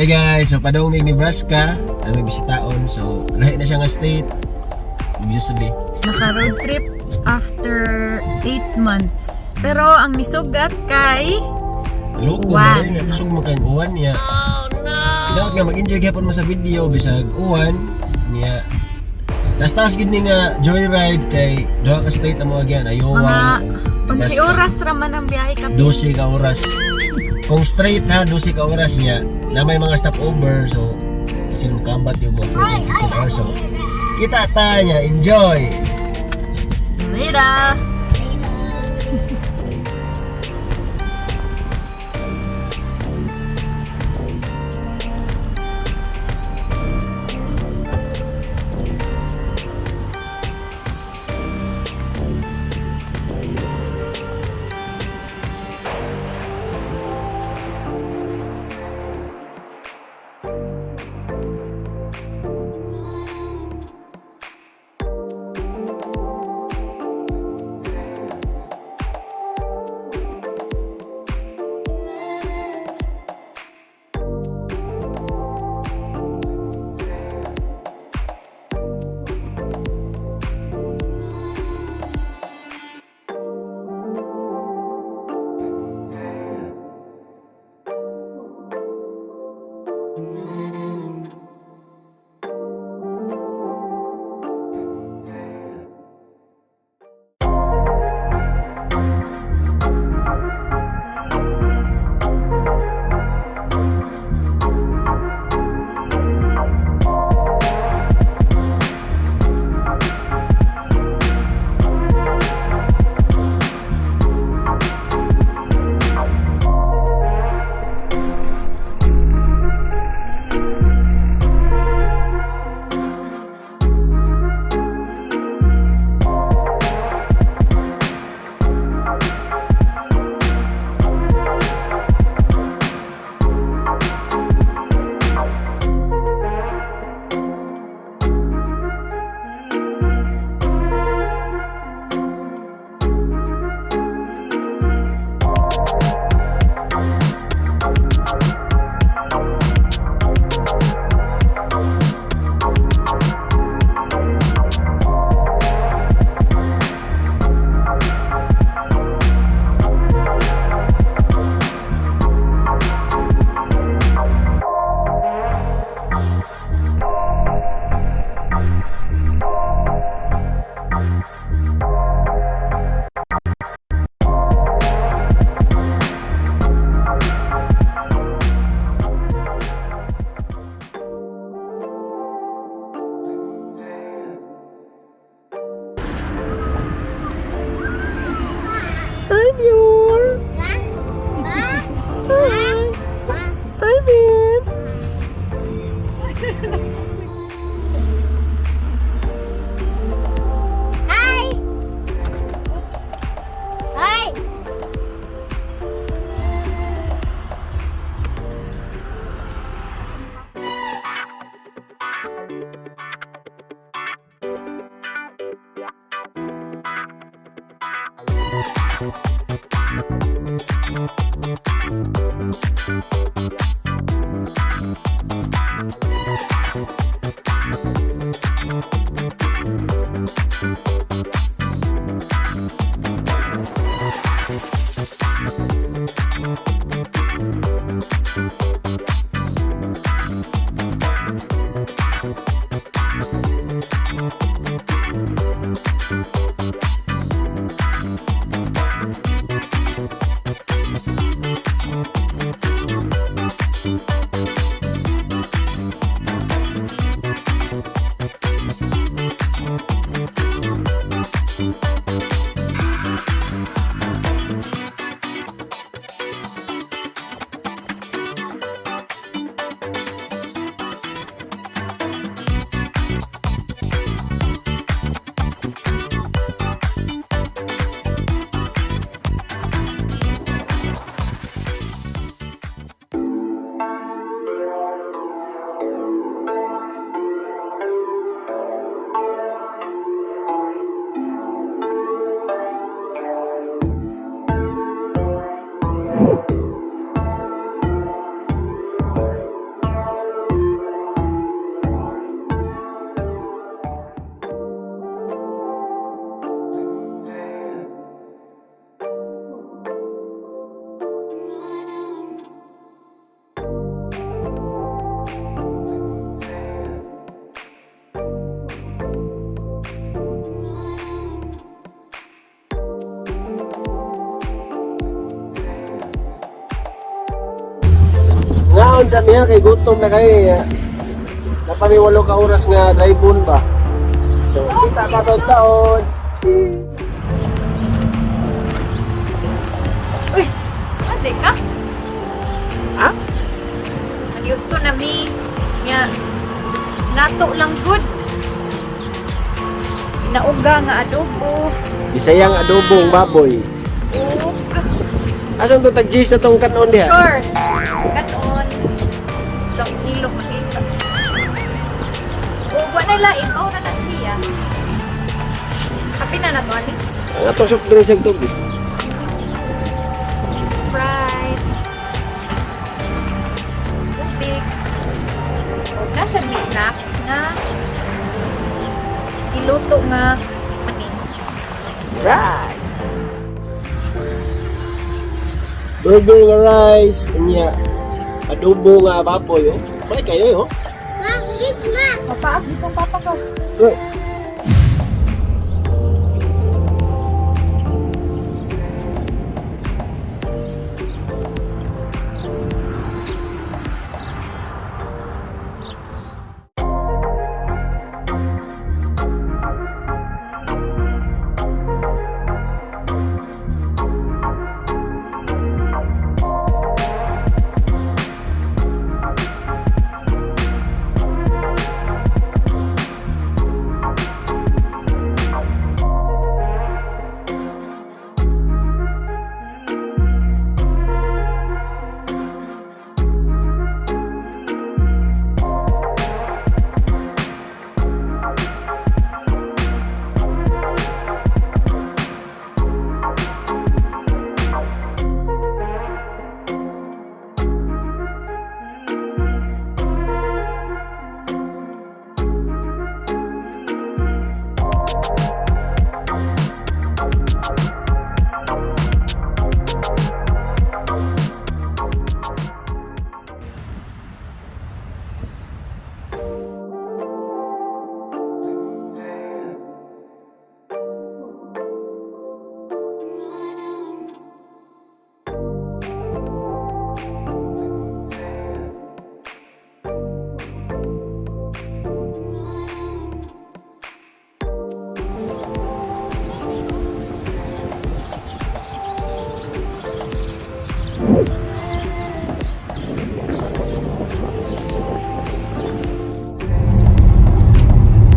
Hey guys, so padung mig Nebraska, aming bisitaon. So lahi na siya nga state. Usually. Naka road trip after 8 months. Pero ang nisugat kay Loko Uwan. ba rin, kusog mo kayong uwan niya. Oh no. Dapat nga mag-enjoy gyapon mo sa video bisag uwan niya. Tas-tas gid ni nga joyride kay duha ka state ang mga agyan, Iowa. Mga Nebraska. 11 oras raman ang biyahe kami. 12 ka oras. Kung straight ha, 12 ka oras niya, na may mga stopover, so kasi mukambat yung mga 14, 15 hours. So, kita ta niya, enjoy! Later! Hi, Muir! Hi! Hi, babe! Hi! Oops. Hi! Kaon sa miya kay gutom na kay. Napami 8 ka oras nga drive on ba. So, kita pa taon. Uy, ate ka? Ha? Nagyuto na mi. Nya, nato lang good. Inauga nga adobo. Bisayang adobong baboy. Ug, Asan to tag na tong kanon diha? sure. Kanon. Dong kilo makita. Ug wa na lain, mao na na siya. Happy na na to, ani? Ang atong soft drinks ang tubig. Sprite. Tubig. Ug nasa may snacks nga iluto nga mani. Right. Burger nga rice, unya adobo nga baboy oh. May kayo oh. Ma, please, ma. Papaak dito papa ko. Right.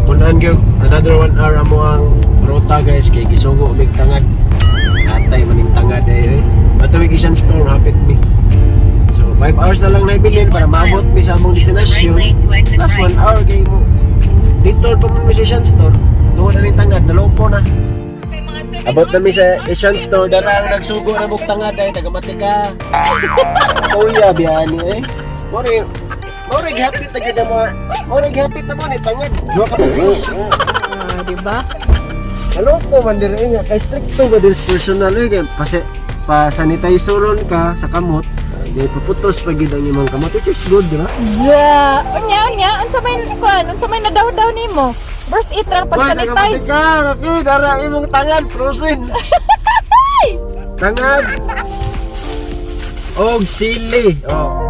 Punan gyud another 1 hour amo ang ruta, guys, kay gisugo mig tangad. Atay maning tangad ay eh. Matuwig isang store hapit mi. So 5 hours na lang naibilin para maabot mi sa among destinasyon. Plus 1 hour kay mo. Dito pa man mi sa Asian store. Tuod na ning tangad, naloko na. Abot na mi sa Asian store, dara ang nagsugo na mong tangad ay taga Matika. Kuya biyani eh. More More gihapit na gyud ang mga more gihapit na mo ni tangad. Duha ka pugos. Ah, di ba? Naloko man diri nga kay stricto ba din personal eh kay pase pa sanitizeron ka sa kamot. Di paputos pa gyud ang imong kamot, which is good, di ba? Yeah. Unya unya, unsa may kuan, unsa may nadaw-daw nimo? Worth it ra pag sanitize. Ka, kaki, dara ang imong tangad frozen. Tangad. Og sili. Oh.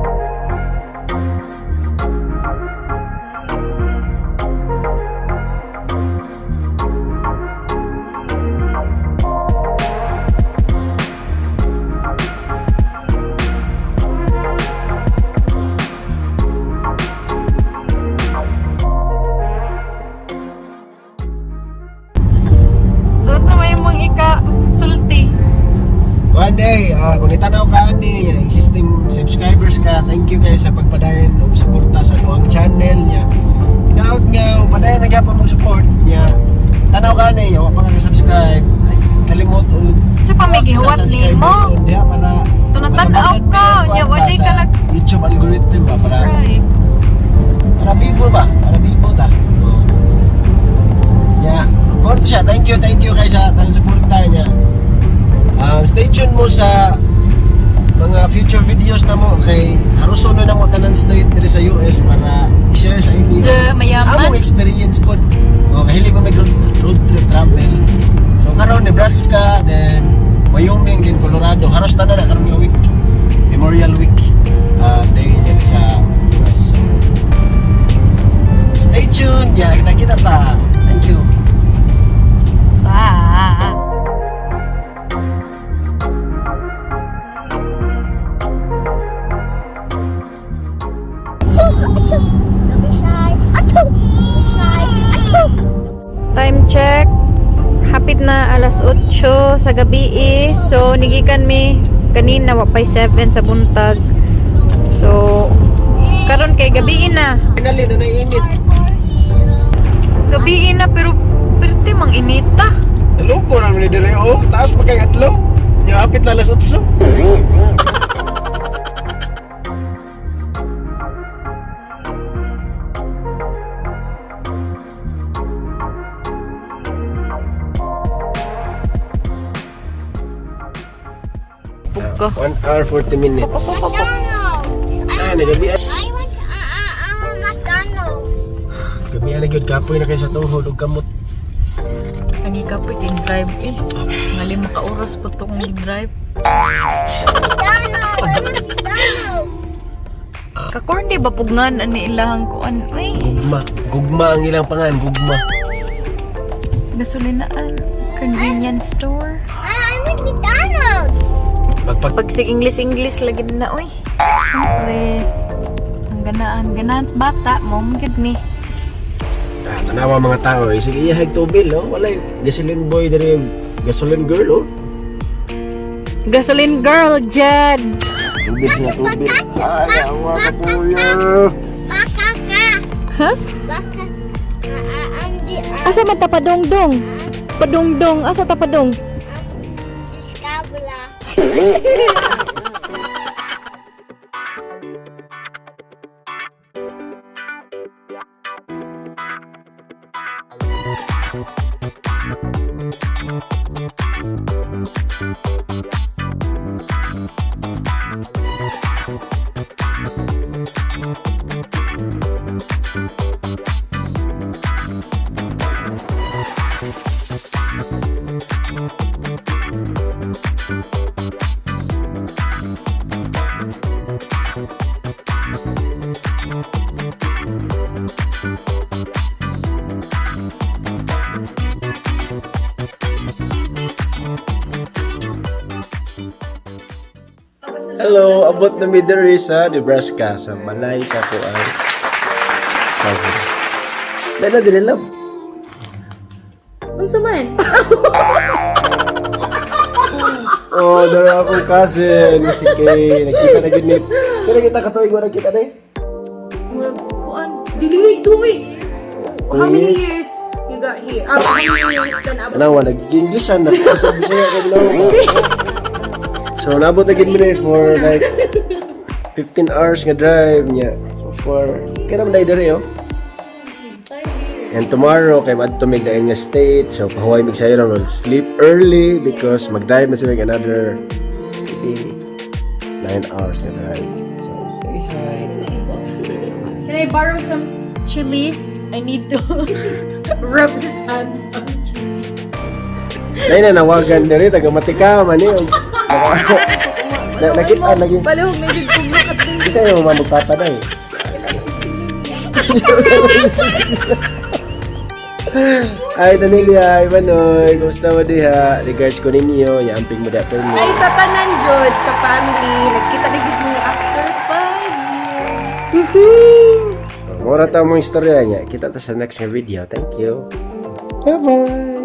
So unsa may imong ika sulti? Kuan day, kung itanaw ka ni existing subscribers ka, thank you kayo sa pagpadayon og suporta sa among channel niya. Hinaut nga padayon na gyapon mong support niya. Tanaw ka ni, wa pa ka subscribe, kalimot og So pa may sa gihuwat subscribe nimo. button diha para Tunatan-aw para ka, mabagan nya mo yung wa kuwan di ba ka sa nag YouTube algorithm ba para subscribe. para bibo ba? Para bibo ta. Yeah. More to siya. Thank you kay sa talang suporta niya. Stay tuned mo sa mga future videos na mo kay haruson na namo tanan state diri sa US para i-share sa inyo. The mayaman. Among experience pod. O kahilig ko may road trip travel. So karon Nebraska, then Wyoming, then Colorado. Haros tanan na karon nga week. Memorial Week. Day din sa sa gabi eh. So nigikan mi kanina wa pay 7 sa buntag. So karon kay gabi na. Finally, na naiinit. Gabi na pero perti mang inita. Loko naman ni dire oh. Taas pa kay adlaw. Nya hapit na alas 8. Pugko. 1 hour 40 minutes. McDonald's. Ah, nagabi. I want McDonald's. Gabi na gyud, kapoy na kay sa tuhod ug kamot. Lagi ka po drive eh. Nga 5 ka oras po to kung drive. McDonald's. I want McDonald's. Kakorn di ba pugngan ani ilahang kuan uy. Gugma. Gugma ang ilang pangan, gugma. Gasolinaan, convenience store. I want McDonald's. Magpag Pag sig English English lagi na uy. Siyempre, ang ganaan ganaan sa bata mo gyud ni. Ah, tanawa mga tao eh. Sige, iyahag tubil, oh. Walay gasoline boy diri, gasoline girl, oh. Gasoline girl, Jed. Tubil siya, tubil. Ay, awa ka kuya. Baka ka. Ha? Baka. I'm the Asa man ta padungdong? Padungdong, asa ta padung? Discoverer. Hello, abot na mi diri sa Nebraska, sa balay sa ako ang cousin. Dala dili love. Unsa man? Oh, dara akong cousin, si Kay. Nakita na gid ni. Pero kita katuig wala kita day. Murag kuan. Dili ngay tuig. How many Years? years you got here? Ah, how many years ka naabot? Tanawa nag-English na ako sa Bisaya kay no. So nabot na gid mi diri for like 15 hours nga drive niya. So far, kaya naman diri oh. 5 years. And tomorrow, kay madto mig na nga state. So, pahuway mig sayo lang. Sleep early because mag-drive na sila another maybe 9 hours nga drive. So, say hi. Can I borrow some chili? I need to rub his hands on chili. Nay na nawagan diri taga matika man ni. Nakita lagi. Palihog may gid kog nakatay. Isa yung mga magpapaday. Ay, Danilia, ay, Manoy, kumusta mo diha? Regards ko ninyo, yamping mo dapper mo. Ay sa tanan jud sa family, nagkita na gid mi after 5 years. Mura ta mong istorya niya. Kita ta sa next nga video. Thank you. Bye-bye.